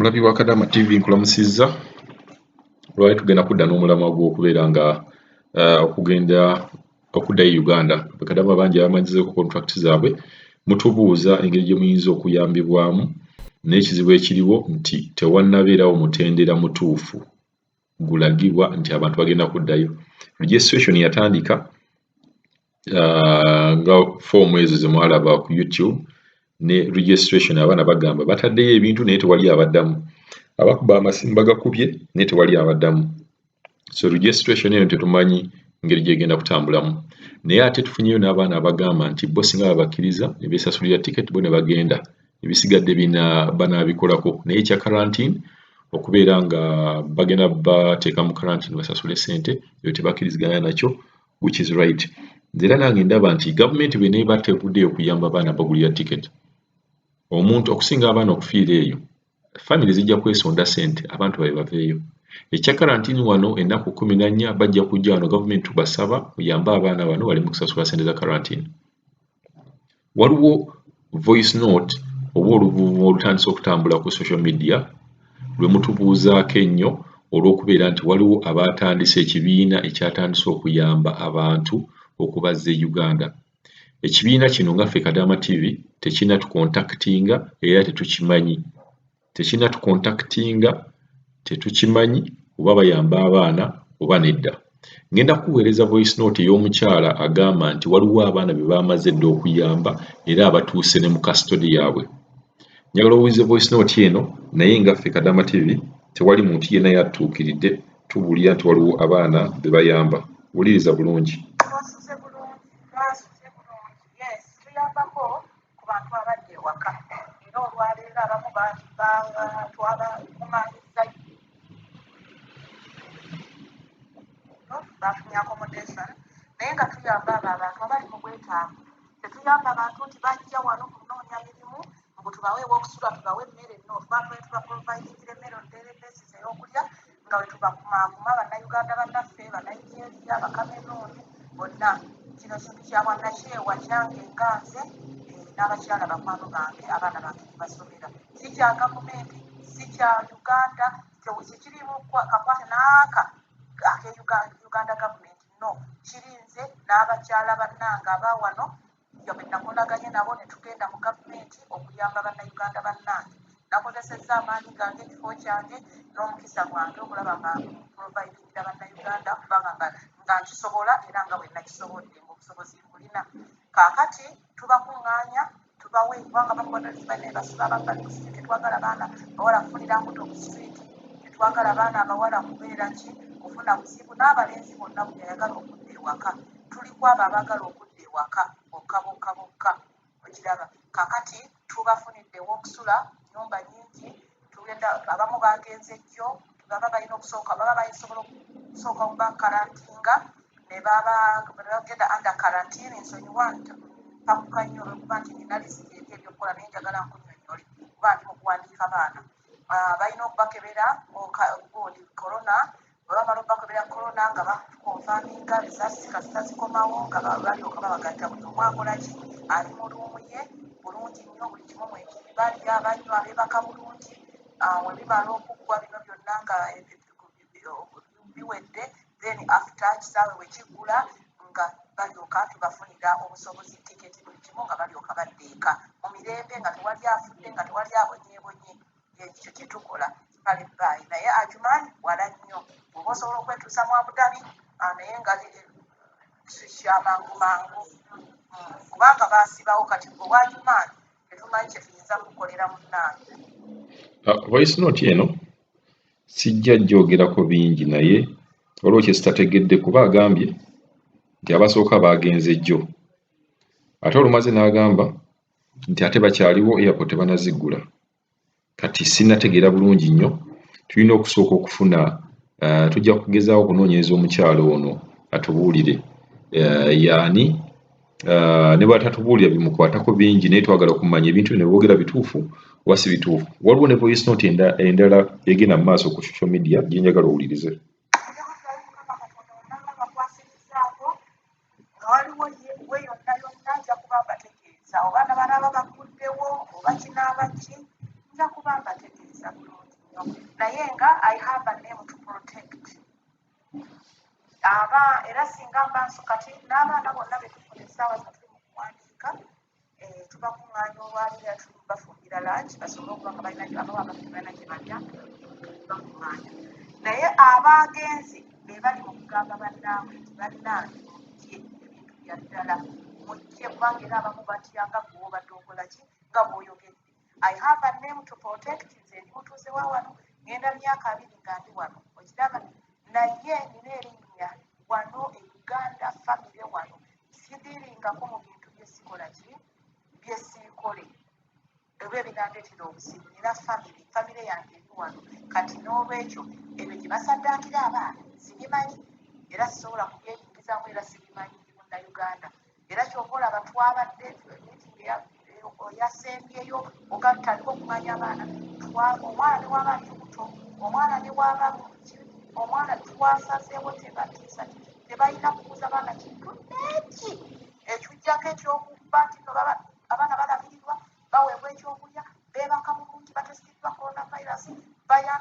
Mulabi wa Kadaama TV, nkulamusizza. Lwali tugenda kudda n'omulamwa gw'okubeera nga okugenda okuddayo Uganda. Bakadaama bangi abamanyizeeko contract zaabwe mutubuuza engeri gye muyinza okuyambibwamu, naye ekizibu ekiriwo nti tewannabeerawo mutendera mutuufu gulagibwa nti abantu bagenda kuddayo. Registration yatandika nga foomu ezo ze mwalaba ku YouTube ne registration. Abaana bagamba bataddeyo ebintu naye tewali abaddamu, abakuba amasimu bagakubye naye tewali abaddamu. So registration eyo tetumanyi ngeri gyegenda kutambulamu, naye ate tufunyeyo n'abaana abagamba nti bo singa babakkiriza ne beesasulira ticket bo ne bagenda, ebisigadde bina banaabikolako. Naye ekya quarantine, okubeera nga bagenda bateeka mu quarantine basasule ssente, eyo tebakkiriziganya nakyo, which is right. Nze era nange ndaba nti gavumenti bw'eneeba tevuddeyo okuyamba abaana bagulira ticket, omuntu okusinga abaana okufiira eyo, famire zijja kwesonda ssente abantu babe baveeyo. Ekya quarantine wano ennaku 14, bajja kujja wano, gavumenti tubasaba muyambe abaana bano baleme kusasula ssente za quarantine. Waliwo voice note oba oluvuuvuumo olutandise okutambula ku social media lwe mutubuuzaako ennyo, olw'okubeera nti waliwo abaatandise ekibiina ekyatandise okuyamba abantu okubazza e Uganda. Ekibiina kino nga ffe Kadaama TV tekinnatucontactinga era tetukimanyi, tekinnatucontactinga, tetukimanyi oba bayamba abaana oba nedda. Ngenda kukuweereza voice note ey'omukyala agamba nti waliwo abaana be baamaze dda okuyamba era abatuuse ne mu custody yaabwe. Njagala owulize voice note eno, naye nga ffe Kadaama TV tewali muntu yenna yatuukiridde tubuulira nti waliwo abaana be bayamba. Wuliriza bulungi. Twasuze bulungi, twasuze bulungi. Yes, tuyambako ku bantu abadde ewaka, era olwaleero abamu twabakuŋŋaanyizza, bafunye accommodation, naye nga tuyamba abo abantu abali mu bwetaavu. Tetuyamba bantu nti bajja wano kunoonya mirimu mbu tubawe ew'okusula, tubawe emmere. No, tuba tubaprovidingira emmere on daily basis ey'okulya, nga we tubakumaakuma Bannayuganda bannaffe, Banigeria, Bakameroon bonna. Kino kintu kya bwannakyewa kyange nga nze n'abakyala bakwano bange, abaana bange gye basomera. Si kya gavumenti, si kya Uganda, tekirimu kakwate n'aka ake Uganda government. No, kiri nze n'abakyala bannange abawano nga bwe nakolaganye nabo ne tugenda mu gavumenti okuyamba Bannayuganda bannange. Nakozesezza amaanyi gange, ekifo kyange n'omukisa gwange okulaba nga providingira Bannayuganda, kubanga nga nkisobola era nga bwe nakisobodde ng'obusobozi mbulina. Kaakati tubakuŋŋaanya tubawe, kubanga bakubatalibane basula, abamu bali ku street. Tetwagala baana bawala kufunira mbuto ku street, tetwagala baana abawala kubeera ki kufuna buzibu, n'abalenzi bonna buli ayagala okudda ewaka. Tuli ku abo abaagala okudda ewaka bokka bokka bokka, okiraba. Kakati tubafunidde ew'okusula, nyumba nyingi. Tugenda, abamu bagenze jjo, baba balina okusooka, baba basobola okusooka bakarantinga ne baba bagenda under quarantine. Nsonyiwa, pakuka nnyo olwokuba nti nina lisiti eri ebyokukola, naye njagala nkunnyonnyole kuba ndi mu kuwandiika baana. Balina okubakebera gundi corona. Bwe bamala okubakebera corona nga baconfirminga results, kasita zikomawo nga balyoka babagatta. Buli omu akola ki, ali mu room ye bulungi nnyo, buli kimu mwekiri, balya, banywa, beebaka bulungi. We bimala okuggwa bino byonna nga biwedde, then after kisaawe we kiggula nga balyoka tubafunira obusobozi, tiketi, buli kimu, nga balyoka badda eka mu mirembe, nga tewali afudde, nga tewali abonyeebonye. Ekyo kye tukola. Kale bye. Naye Ajuman wala nnyo, bw'oba osobola okwetuusa mu Abu Dhabi, naye nga kyamangu mangu, kubanga baasibawo. Kati gwe owa Ajuman tetumanyi kye tuyinza kukolera munnange. Voice note eno sijja gyogerako bingi, naye waliwo kye sitategedde, kuba agambye nti abasooka baagenze jjo, ate olumaze n'agamba nti ate bakyaliwo, airport tebanaziggula. Kati sinnategeera bulungi nnyo. Tulina okusooka okufuna, tujja kugezaako okunoonyereza omukyala ono atubuulire yaani. Ne bw'atatubuulira bimukwatako bingi, naye twagala okumanya ebintu bino boogera bituufu oba si bituufu. Waliwo ne voice note endala egenda mu maaso ku social media gye njagala owulirize. Mukama Katonda onnanga bakwasirizaako nga waliwo we yonna yonna, nja kuba mbategeeza oba banaaba baguddewo oba kinaaba ki. Nja kuba mbategeeza bulungi nnyo, naye nga I have a name to protect. Aba era singa mba nso kati n'abaana bonna be tufuna essaawa zino tuli mu kuwandiika, tubakuŋŋaanya olwaleero era tuli bafumbira lunch basobole okuba nga balina abamu abaffe balina gye balya, bakuŋŋaanya. Naye abagenze be bali mu kugamba bannaabwe nti bannange mujje, ebintu bya ddala, mujje, kubanga era abamu batya nga gwe obadde okola ki nga bw'oyogedde. I have a name to protect. Nze ndi mutuuze wa wano, ngenda myaka 20 nga ndi wano, okiraba, naye nina erinnya wano e Uganda, famire wano. Sidiringako mu bintu byesikola ki byesiikole oba ebinandeetera obuzibu. Nina famire, famire yange eri wano. Kati n'olwekyo ebyo gye basaddaakira abaana sibimanyi era sisobola kubyeyingizaamu, era sibimanyi. Ndi Munnayuganda. Era kyova olaba twabadde meeting eyasembyeyo ogatandika okumanya abaana, omwana ne waba ali lubuto, omwana ne waba omwana, twasazeewo tebatiisa, tebalina kubuuza baana kintu neki ekijjako ekyokuba nti no abaana balabirirwa, baweebwa ekyokulya, beebaka bulungi, batesitiddwa coronavirus, bayambiddwa.